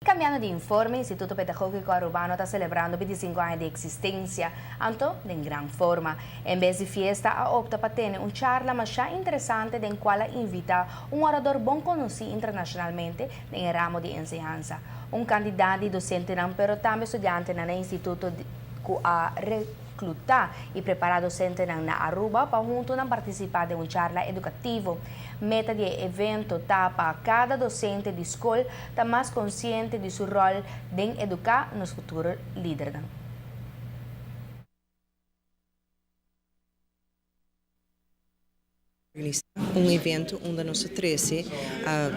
Cambiando di informe, Instituto Pedagogico Arubano ta celebrando 25 aña di existencia, anto den gran forma. En bes di fiesta a opta pa tene un charla masha interesante den cual a invita un orador bon conoci internacionalmente den e ramo di enseñansa. Un cantidad di docentenan pero tambe studiantenan na e instituto cu a recluta y prepara docentenan na Aruba pa hunto nan participa den un charla educativo. Meta di e evento ta pa cada docente di scol ta mas consciente di su rol den educa nos futuro lidernan. Organisa un evento unda nos ta trece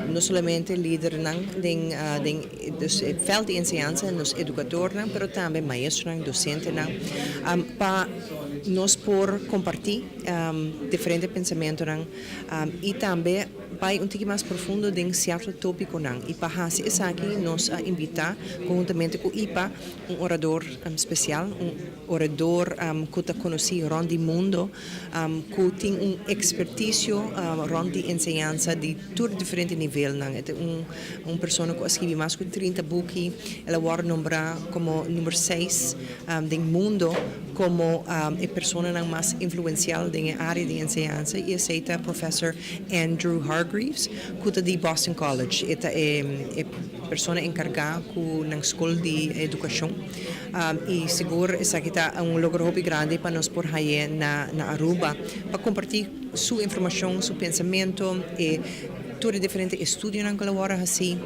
no solamente lidernan den den e veld di enseñansa, nos educadornan, pero tambe maestronan, docentenan, pa nos por comparti diferente pensamentonan y tambe bai un tiki mas profundo den cierto topiconan. Y pa haci esaki nos a invita conhuntamente cu ipa un orador special, un orador cu ta conoci rond di mundo, cu tin un experticio rond di enseñansa di tur diferente nivelnan. E ta un persona cu a scribi mas cu 30 buki, el a worde nombra como number seis den mundo como e personanan mas influencial den e area di enseñansa y esey ta Professor Andrew Hargreaves cu ta di Boston College. E ta e persona encarga cu nan scol di educacion y sigur esaki ta un logro hopi grandi pa nos por haye na Aruba pa comparti su informacion, su pensamento e tur e diferente estudionan cu lo worde haci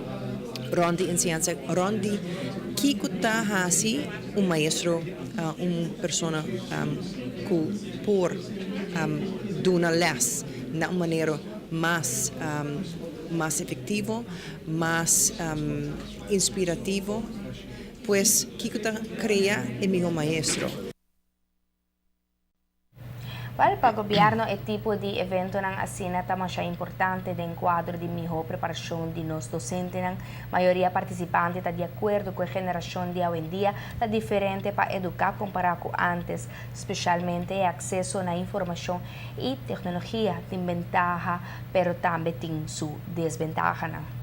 rond di enseñansa, rond di kico ta haci un maestro, un persona cu por duna les na un manera mas mas efectivo, mas inspirativo, pues kico ta crea e miho maestro? Wel, pa gobierno e tipo di eventonan asina ta masha importante den cuadro di miho preparacion di nos docentenan. Mayoria participante ta di acuerdo cu e generacion di awendia ta diferente pa educa compara cu antes, specialmente e acceso na informacion y tecnologia tin bentaha pero tambe tin su desbentahanan.